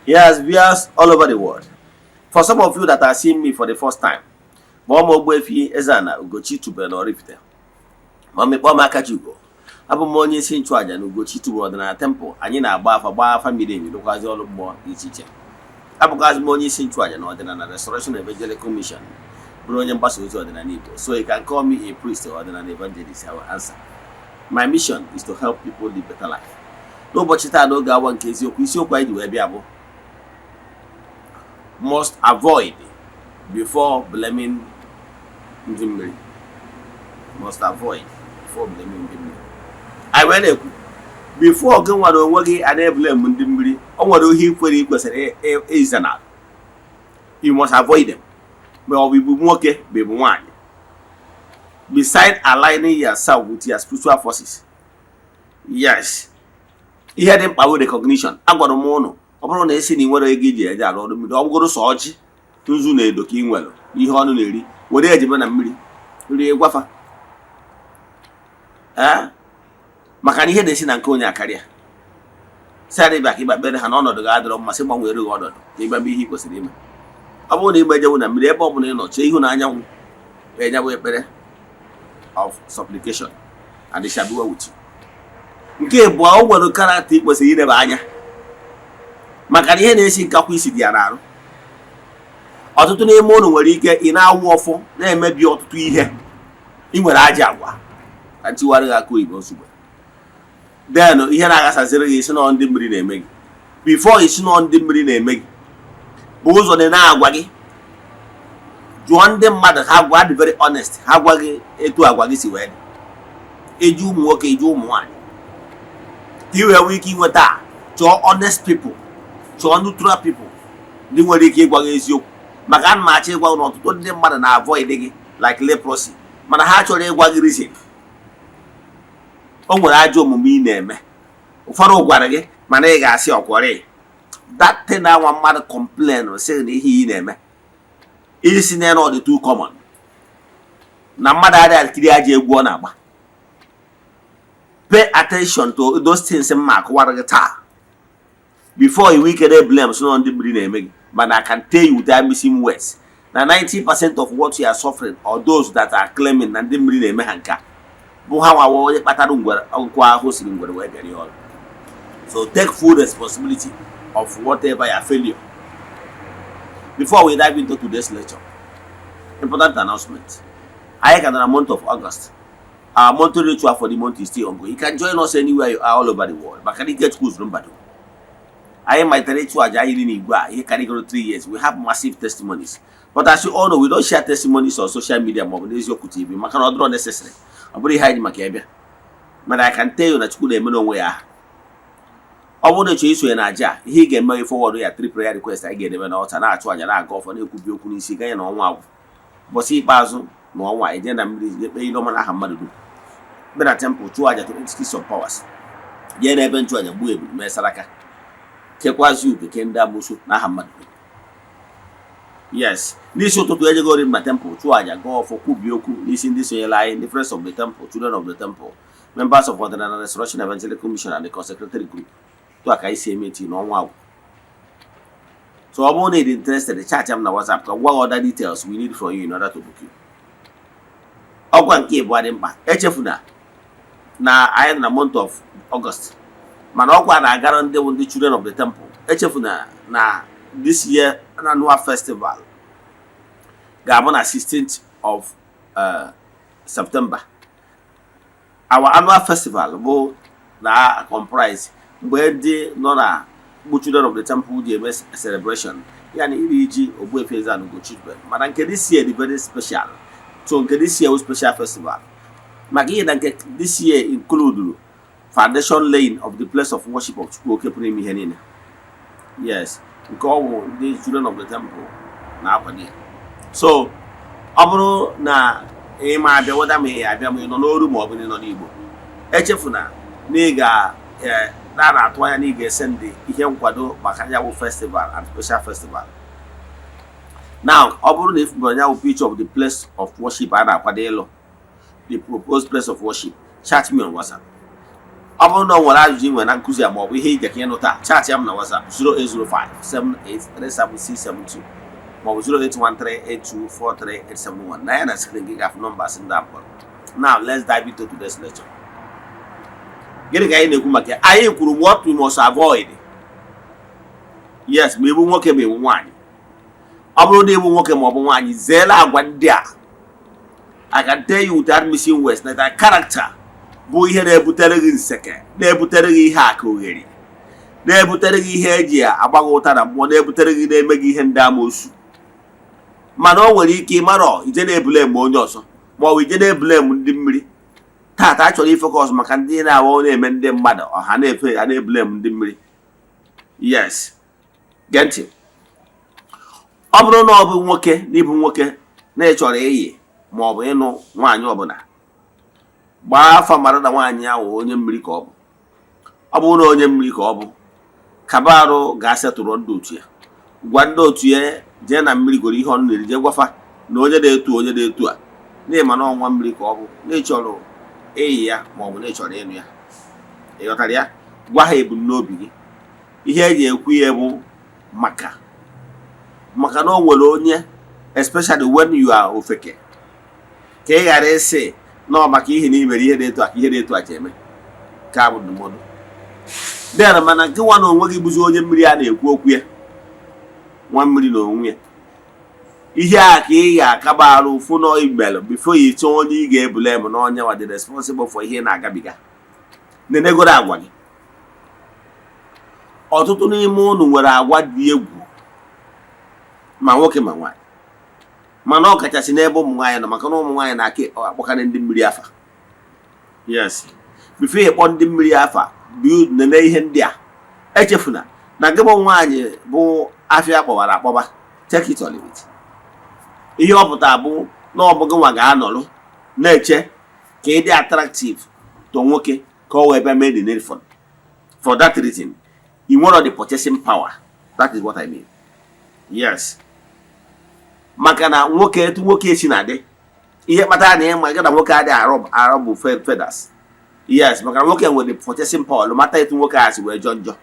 Yes, viewers all over the world. For some of you that are seeing me for the first time, ma ọ ma Ogbuefi Eze-Ana Ugochi tubelu na Oraifite, ma mekpọọ m Akajiugo, abụ m onye isi nchụaja na Ugochi tubelu ọdịnala temple. Anyị na-agba afa, gbaa afa miri emi, rụkwazi ọrụ mmụọ dị iche iche. Abụkwazi m onye isi nchụaja na Ọdịnala Restoration Evangelical Mission, bụrụ onye mgbasa ozi ọdịnala Igbo. So you can call me a priest or ọdịnala evangelist, I will answer. My mission is to help people live better life. N'ụbọchị taa, n'oge awa nke eziokwu, isiokwu anyị ji wee bịa bụ "Must avoid before blaming ndị mmiri". Must avoid before blaming ndị mmiri. Anyị wee na-ekwu, before gị nwere onwe gị a na-eblame ndị mmiri, o nwere ihe ikwere ị kwesịrị ịzanarị. You must avoid them, ma ọ bụ ibu nwoke ma ịbụ nwaanyị. Beside aligning yourself with your spiritual forces, yes, ihe dị mkpa bụ recognition. Agwara m ụnụ, ọ bụrụ na esi na ị nwere ego iji eje arụ ọrụ mmiri, ọ bụgoro sọ ọjị, nzu na edo ka ị nwere, ihe ọnụ na-eri, were ejebe na mmiri rie, gwafa ee, maka na ihe na-esi na nke onye akarịa si adịbịa ka ịgba kpere ha na ọnọdụ gị adịrọ mma, sị gbanwere gị ọnọdụ ka ịgba ihe ị kwesịrị ime. Ọ bụrụ na ịgba ejewu na mmiri, ebe ọ bụla ị nọ, chee ihu na anyanwụ, kpee ya bụ ekpere of supplication, and it shall be well with you. Nke abụọ, o nwere character ị kwesịrị ileba anya, maka na ihe na-esi nkakwa isi dị ya n'arụ. Ọtụtụ n'ime ụnụ nwere ike ị na-awụ ọfọ na-emebi ọtụtụ ihe. Ị nwere ajọ agwa ka ntiwarị gị aka oyibo ozugbo, then ihe na-aghasaziri gị, isi nọ ndị mmiri na-eme gị. Before isi nọ ndị mmiri na-eme gị, bụ ụzọ dị na-agwa gị, jụọ ndị mmadụ, ha gwa dị very honest, ha gwa gị etu agwa gị si wee dị. Eji ụmụ nwoke, eji ụmụ nwaanyị, ka ị wee nwee ike inweta a, chọọ honest people, chọọ neutral people, ndị nwere ike ịgwa gị eziokwu. Maka ana m achọ ịgwa gị na ọtụtụ ndị mmadụ na-avoid gị like leprosy, mana ha chọrọ ịgwa gị reason. O nwere ajọ omume ị na-eme, ụfọdụ gwara gị, mana ị ga-asị ọkwọrị that thing. Anwa mmadụ complain sị na ihe ị na-eme isi na ọ dị too common na mmadụ adịghị akiri ajọ egwu ọ na-agba. Pay attention to those things mma akụwara gị taa before you wike dey blame so ndị mmiri na-eme gị. But I can tell you without missing words na 90% of what you are suffering, or those that are claiming na ndị mmiri na-eme ha, nke a bụ ha nwawa onye kpatara ngwere akwụkwọ ahụ siri ngwere wee bịara ya ọrụ. So take full responsibility of whatever your failure. Before we dive into today's lecture, important announcement. Anyị ka nọ na month of August. Our monthly ritual for the month is still ongoing. You can join us anywhere you are all over the world, maka na ike Chukwu zuru mbado. Anyị malitere ịchụ àjà anyị n'igwe a ihe karịgoro 3 years. We have massive testimonies, but as you all know, we don't share testimonies on social media maọbụ n'Eziokwu TV, maka na ọ dịrọ necessary, ọ bụrụ ihe anyị ji maka ya bịa. Mana I can tell you na Chukwu na-emere onwe ya aha. Ọ bụrụ na ị chọrọ isonye na aja a, ihe ị ga-eme gị, forward ya three prayer request. Anyị ga-edebe na ọta, na-achụ àjà, na-aga ọfọ, na-ekwubi okwu n'isi ganye na ọnwa agwụ. Ụbọchị ikpeazụ na ọnwa, eje na mmiri je kpee ile ọma n'aha mmadụ dum, bịa na temple chụọ àjà to entities of powers, jee n'ebe nchụàjà gbuo ebulu, mee saraka, kekwazi uke, ke ndị amụsụ n'aha mmadụ dum. Yes, n'isi ụtụtụ ejegori na temple chụọ àjà, gaa ọfọ, kwubie okwu n'isi ndị sonyere anyị, ndị friends of the temple, children of the temple, members of Ọdịnala Restoration Evangelical Mission and the consecrated group. Tụ a ka anyị si eme eti n'ọnwa agwụ. So ọ bụrụ na ị dị interested, chat m na WhatsApp ka gwa gị other details we need from you in order to book you. Ọgwa nke ịbụọ dị mkpa, echefuna na anyị nọ na month of August, mana ọkwa na-agara ndị bụ ndị children of the temple. Echefuna na this year annual festival ga-abụ na 16th of September. Our annual festival bụ na comprise mgbe ndị nọ na bụ children of the temple ji eme celebration, ya na iri ji Ogbuefi Eze-Ana Ugochi. Mana nke this year dị very special. So nke this year bụ special festival, maka ihe na nke this year include foundation laying of the place of worship of Chukwu Oke pụrụ ime ihe niile. Yes, nke ọ bụ ndị children of the temple na-akwado ya. So ọ bụrụ na ị ma abịa, weda ma ị abịa, ma ị nọ n'oru ma ọ bụ na ị nọ n'Igbo, echefuna na ị ga na na-atụ anya na ị ga-ese ndị ihe nkwado maka ya bụ festival and special festival. Now, ọ bụrụ na ifubara ya bụ picture of the place of worship a na-akwado ịlụ, the proposed place of worship, chat me on WhatsApp. Ọ bụrụ na ọ nwere ajụjụ ị nwere na nkụzi a maọbụ ihe ije ka ịnụ taa, chat ya m na WhatsApp 0805 7837672 maọbụ 08138243871. Na ya na screen gị ga-afụ numbers ndị a mkpọrọ. Now let's dive into today's lecture. Gịnị ka anyị na-ekwu maka ya? Anyị kwuru what we must avoid. Yes, ma ịbụ nwoke ma ịbụ nwaanyị, ọ bụrụ na ịbụ nwoke ma ọ bụ nwaanyị, zeela agwa ndị a. I can tell you without missing words that that character bụ ihe na-ebutere gị nseke, na-ebutere gị ihe aka oghere, na-ebutere gị ihe eji agba gị ụta na mmụọ, na-ebutere gị, na-eme gị ihe ndị amoosu. Mana o nwere ike ịmarọ ije na-eblame onye ọzọ ma ọ bụ ije na-eblame ndị mmiri. Tata a chọrọ ifocus maka ndị na-awụ na-eme ndị mmadụ ọha na-efe ha na-eblame ndị mmiri. Yes, gee ntị. Ọ bụrụ na ọ bụ nwoke na ịbụ nwoke na ị chọrọ ịyị ma ọ bụ ịnụ nwaanyị ọbụla, gbaa afa mara na nwaanyị ahụ onye mmiri ka ọ bụ. Ọ bụrụ na onye mmiri ka ọ bụ, kaba arụ ga-asetụrụ ndị otu ya, gwa ndị otu ya jee na mmiri goro ihe ọnụ na-eri, jee gwafa na onye na-etu onye na-etu a na ịma na ọnwa mmiri ka ọ bụ, na ị chọrọ ịyị ya ma ọ bụ na ị chọrọ ịnụ ya. Ị ghọtara ya? Gwa ha ebumnobi gị. Ihe eji ekwu ya bụ maka na o nwere onye, especially when you are ofeke, ka ị ghara ịsị na ọ maka ihe na imere ihe na-etu a ka ihe na-etu a ji eme ka bụ ndụmọdụ then. Mana gị nwa na onwe gị bụzi onye mmiri a na-ekwu okwu ya, nwa mmiri na onwe ya, ihe a ka ị ga-akaba arụ fụ na imelụ before you chọọ onye ị ga-ebule m na onye wa dị responsible for ihe ị na-agabiga. Nenegoro agwa gị. Ọtụtụ n'ime unu nwere agwa dị egwu, ma nwoke ma nwaanyị, mana ọ kachasị n'ebe ụmụ nwaanyị nọ, maka na ụmụ nwaanyị na-aka akpọkarị ndị mmiri afa. Yes, before ịkpọ ndị mmiri afa, bụ nene ihe ndị a. Echefuna na gị bụ nwaanyị bụ afịa kpọwara akpọba. Take it or leave it. Ihe ọ pụtara bụ na ọ bụ gị nwa ga-anọrụ na-eche ka ị dị attractive to nwoke ka ọ wee bịa mee the needful. For that reason, ị nwere the purchasing power. That is what I mean. Yes, maka na nwoke, etu nwoke esi na-adị, ihe kpatara na ịma gị na nwoke adịghị arụ arụ bụ feathers. Yes, maka na nwoke nwere the purchasing power, mata etu nwoke a si wee jọ njọ.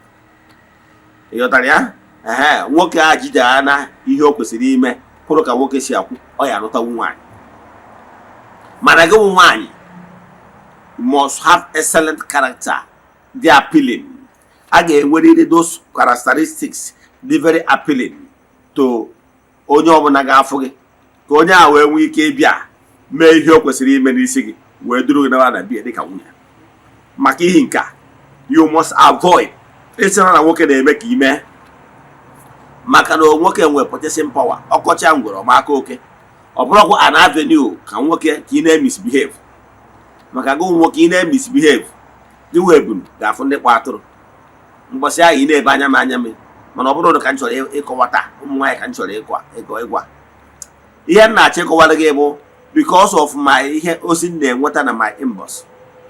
Ị ghọtara ya? Ehe, nwoke a jidere na ihe o kwesịrị ime kwụrụ ka nwoke si akwụ, ọ ya arụtawu nwaanyị. Mana gị bụ nwaanyị must have excellent character dị appealing. A ga-enwerịrị those characteristics dị very appealing to onye ọbụla ga-afụ gị, ka onye a wee nwee ike ịbịa mee ihe o kwesịrị ime n'isi gị, wee duru gị nawa na bia dịka nwunye. Maka ihi nke a, you must avoid ịsịra na nwoke na-eme ka ime, maka na nwoke nwere purchasing power. Ọkọcha ngwere ọma aka oke. Ọ bụrụkwa an avenue ka nwoke ka ị na-emisbehave, maka gị nwoke ị na-emisbehave, gị wee ebunu ga-afụ ndị kpọ atụrụ mgbọsị ahụ ị na-ebe anya m anya m. Mana ọ bụrụ na ka m chọrọ ịkọwa taa, ụmụ nwaanyị ka m chọrọ ịkwa ịkọ ịgwa. Ihe m na-achọ ịkọwara gị bụ because of my ihe ozi m na-enweta na my inbox,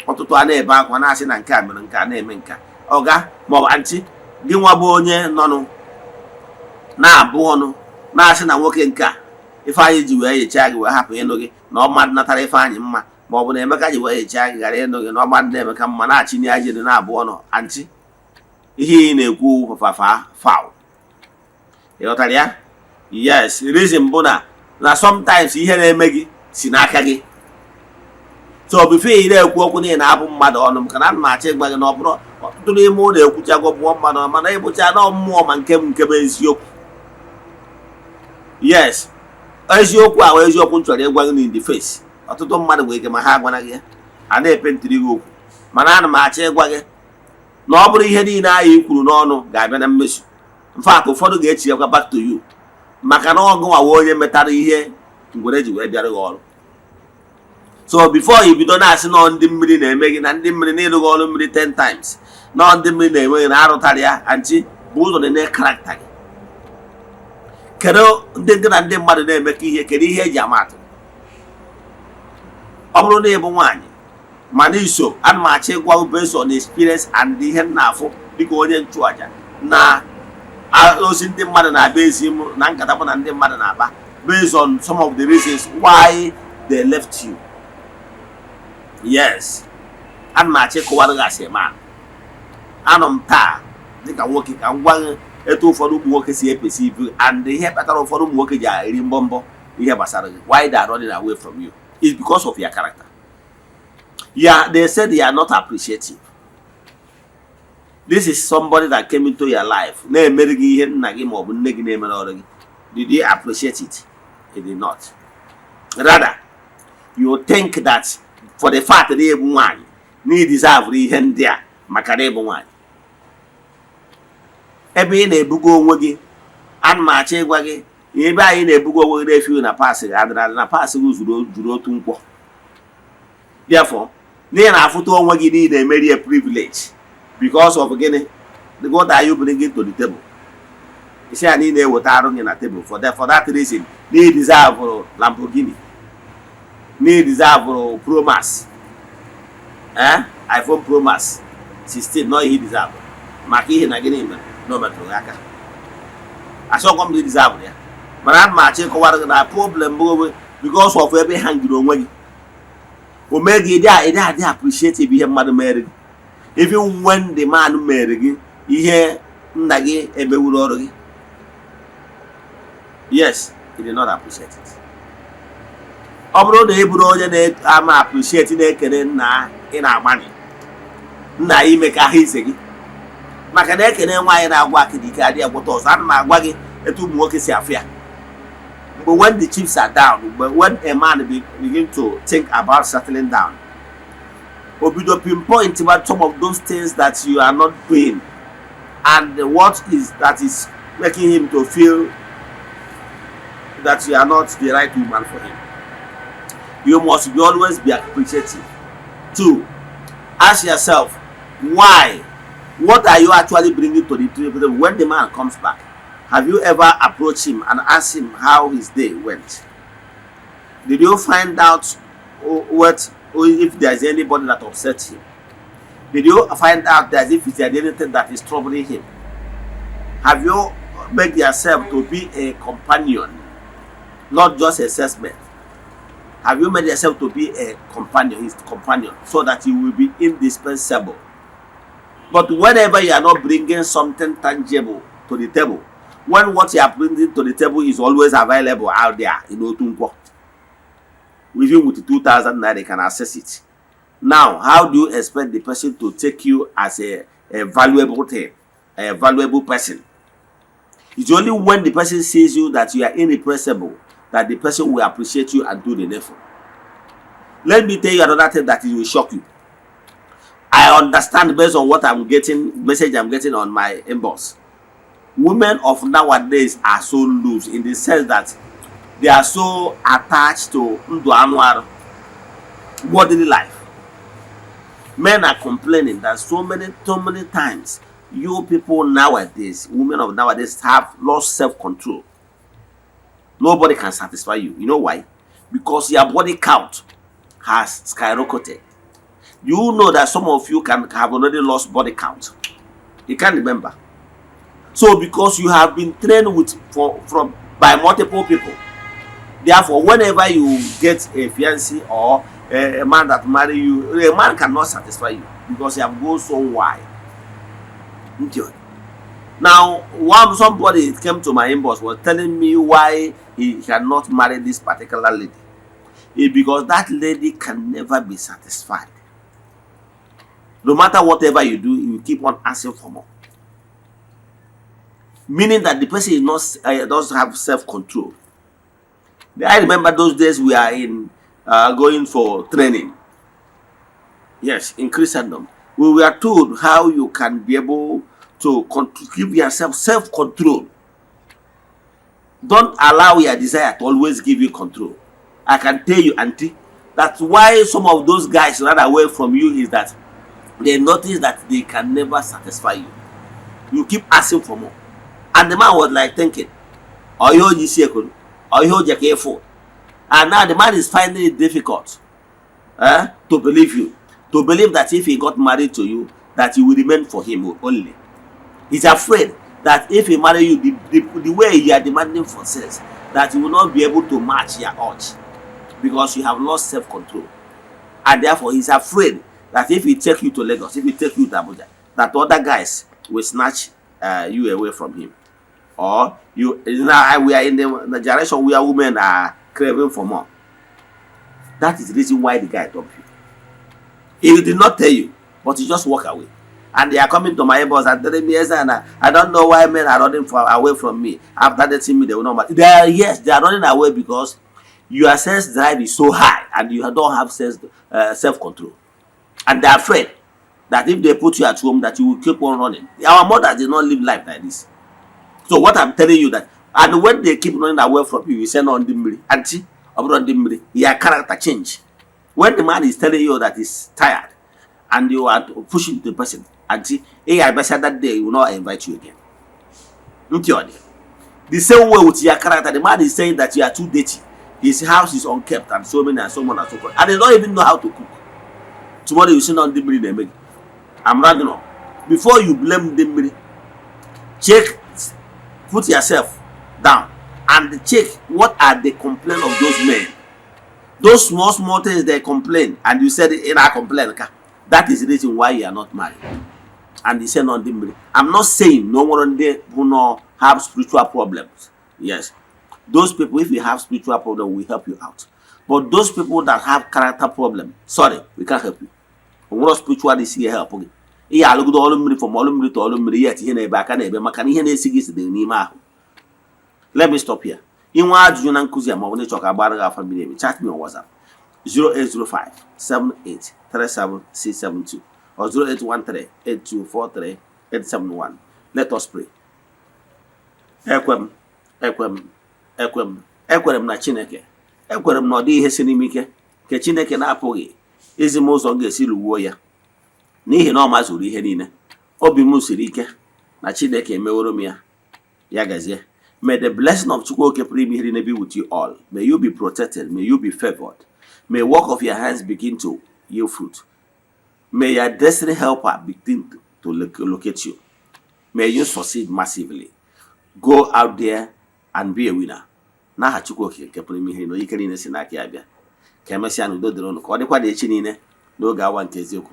ọtụtụ a na-ebe akwa na-asị na nke a mere nke a na-eme nke a. Ọga maọbụ aunty, gị nwa bụ onye nọnụ na-abụ ọnụ na-asị na nwoke nke a Ifeanyị ji wee yechaa gị wee hapụ ịnụ gị, na ọ mmadụ natara Ifeanyị mma, ma ọ bụ na Emeka ji wee yechaa gị ghara ịnụ gị, na ọ mmadụ na-emeka mma, na-achị ya jiri na-abụ ọnụ. Aunty, ihe ị na-ekwu fafa foul. Ị ghọtara ya? Yes, reason bụ na sometimes ihe na-eme gị si n'aka gị. So before ị na-ekwu okwu niile na-abụ mmadụ ọnụ, maka na ana m achọ ịgwa gị na ọ bụrụ ọtụtụ n'ime ụlọ ekwuchago bụọ mmadụ ọnụ, mana ịbụcha na mmụọ ma nke m nke bụ eziokwu. Yes, eziokwu ahụ, eziokwu m chọrọ ịgwa gị in the face. Ọtụtụ mmadụ nwere ike ma ha agwana gị ya, a na-epentịrị gị okwu, mana ana m achọ ịgwa gị na ọ bụrụ ihe niile ahụ i kwuru n'ọnụ ga-abịa na mmezu. In fact, ụfọdụ ga-echighakwa back to you, maka na ọgụ nwawa onye metara ihe ngwere ji wee bịara gị ọrụ. So before i bido na-asị nọ ndị mmiri na-eme gị, na ndị mmiri na-ịlụ gị ọrụ mmiri 10 times, nọ ndị mmiri na-eme gị na arụtara ya, aunty, bụ ụzọ na character gị. Kedu ndị gị na ndị mmadụ na-emekọ ihe? Kedu ihe eji ama atụ? Ọ bụrụ na ị bụ nwaanyị mana iso, ana m achọ ịgwa based on experience and ihe m na-afụ dịka onye nchụaja na ozi ndị mmadụ na-abịa ezi m na nkata mụ na ndị mmadụ na-akpa, based on some of the reasons why they left you. Yes, Ana m achọ ịkọwara gị asị ma anọ m taa dịka nwoke ka m gwa gị etu ụfọdụ ụmụ nwoke si e-perceive and ihe kpatara ụfọdụ ụmụ nwoke ji eri mbọmbọ ihe gbasara gị. Why they are running away from you is because of your character. Yeah, they said they are not appreciative. This is somebody that came into your life na-emere gị ihe nna gị maọbụ nne gị na-emere ọrụ gị. Did you appreciate it? You did not. Rather, you think that for the fact na ịbụ nwaanyị na ị deserve ihe ndị a maka na ịbụ nwaanyị ebe ị na-ebugo onwe gị. Ana m achọ ịgwa gị ebe anyị na-ebugo onwe gị na-efi na paasị gị adịrị adị na paasị gị zuru juru otu nkwọ. Therefore, n'ihi na afụta onwe gị niile emeri a privilege because of gịnị? What are you bringing to the table? Isi a niile eweta arụ gị na table. For that reason, na ị deserve Lamborghini, na ị deserve Pro Max, eh, iPhone Pro Max 16 nọ ihe deserve maka ihe na gịnị mere na o metụrụ gị aka. Asọkwa m gị deserve ya, mana ana m achọ ịkọwara gị na problem bụ onwe because of ebe ha ngiri onwe gị o mee gị ịdị ịdị adị appreciative ihe mmadụ mere gị, even when the man mere gị ihe nna gị emewuru ọrụ gị. Yes, you did not appreciate it. Ọ bụrụ na ị bụrụ onye na-ama appreciate, na-ekene nna, ị na-agbani nna ime ka ahụ ize gị maka na ekene nwaanyị na-agwa akịdị ike adịghị agwọta ọzọ. Ana m agwa gị etu ụmụ nwoke si afụ ya mgbe when the chips are down, mgbe when a man begin to think about settling down, o bido pinpoint about some of those things that you are not doing and what is that is making him to feel that you are not the right woman for him. You must be always be appreciative. Two, ask yourself why. What are you actually bringing to the table when the man comes back? Have you ever approached him and asked him how his day went? Did you find out what if there's anybody that upset him? Did you find out that if there's anything that is troubling him? Have you made yourself to be a companion, not just a assessment? Have you made yourself to be a companion, his companion, so that you will be indispensable? But whenever you are not bringing something tangible to the table, when what you are bringing to the table is always available out there in Otunkwo, even with 2,000 naira, they can access it. Now, how do you expect the person to take you as a valuable thing, a valuable person? It's only when the person sees you that you are irrepressible that the person will appreciate you and do the needful. Let me tell you another thing that will shock you. I understand based on what I'm getting, message I'm getting on my inbox. Women of nowadays are so loose in the sense that they are so attached to ndụ anụ arụ, worldly life. Men are complaining that so many times you people nowadays, women of nowadays, have lost self-control. Nobody can satisfy you. You know why? Because your body count has skyrocketed. You know that some of you can have already lost body count. You can't remember. So because you have been trained with for, from by multiple people, therefore, whenever you get a fiancé or a man that marry you, a man cannot satisfy you because you have gone so wide. Okay. Now, one somebody came to my inbox, was telling me why he cannot marry this particular lady. It's because that lady can never be satisfied. No matter whatever you do, you keep on asking for more. Meaning that the person is not doesn't have self-control. I remember those days we are in going for training. Yes, in Christendom, we were told how you can be able to give yourself self-control. Don't allow your desire to always give you control. I can tell you, auntie, that's why some of those guys run away from you, is that they notice that they can never satisfy you. You keep asking for more. And the man was like thinking, "Oh, you see, oh, you." And now the man is finding it difficult, eh, to believe you, to believe that if he got married to you, that you will remain for him only. He's afraid that if he marry you, the way you are demanding for sex, that he will not be able to match your urge because you have lost self-control. And therefore, he's afraid that That if he take you to Lagos, if he take you to Abuja, that other guys will snatch you away from him. Or you now, we are in the generation where women are craving for more. That is the reason why the guy dumped you. He did not tell you, but he just walk away. And they are coming to my inbox and telling me, "Yes, and I don't know why men are running away from me. After dating me, they will not." They are, yes, they are running away because your sex drive is so high and you don't have self control. And they are afraid that if they put you at home, that you will keep on running. Our mothers did not live life like this. So what I'm telling you that, and when they keep running away from you, you say on the mmiri, auntie, ọ ndị mmiri, your character change. When the man is telling you that he's tired and you are pushing the person, auntie, ị ga-abịa that day, he will not invite you again. Ntị ọ dị. The same way with your character, the man is saying that you are too dirty. His house is unkept and so many and so on and so forth. And they don't even know how to cook. Tomorrow you see na ndị mmiri na-eme gị. I'm rounding up. Before you blame ndị mmiri, check, put yourself down and check what are the complaint of those men. Those small, small things they complain, and you said in our complain. That is the reason why you are not married. And he said na ndị mmiri. I'm not saying no one there who no have spiritual problems. Yes. Those people, if you have spiritual problem, we help you out. But those people that have character problem, sorry, we can't help you. Onwere spiritual isi ga help gị. Ihe alụgodo ọrụ mmiri from ọrụ mmiri to ọrụ mmiri, yet ihe na-ebe aka na-ebe maka na ihe na-esi gị si dị n'ime ahụ. Let me stop here. Inwe ajụjụ na nkụzi a ma ọ bụ na ịchọ ka agbara gị afa mmiri emi, chat me on WhatsApp 0805 7837672 or 0813 8243 871. Let us pray. Ekwe m, ekwe m, ekwe m, ekwere m na Chineke. Ekwere m na ọ dịghị ihe si n'ime ike nke Chineke na-apụghị izi m ụzọ m ga-esi lụwuo ya, n'ihi na ọ mazuru ihe niile. Obi m siri ike na Chineke emeworo m ya. Ya gazie. May the blessing of Chukwu Oke pụrụ ime ihe niile be with you all. May you be protected. May you be favored. May work of your hands begin to yield fruit. May your destiny helper begin to locate you. May you succeed massively. Go out there and be a winner. N'aha Chukwu Okike nke pụrụ ime ihe niile, ike niile si n'aka ya bịa. Ka emesịa, n'udo dịrị ụnụ. Ka ọ dịkwa dị echi niile n'oge awa nke eziokwu.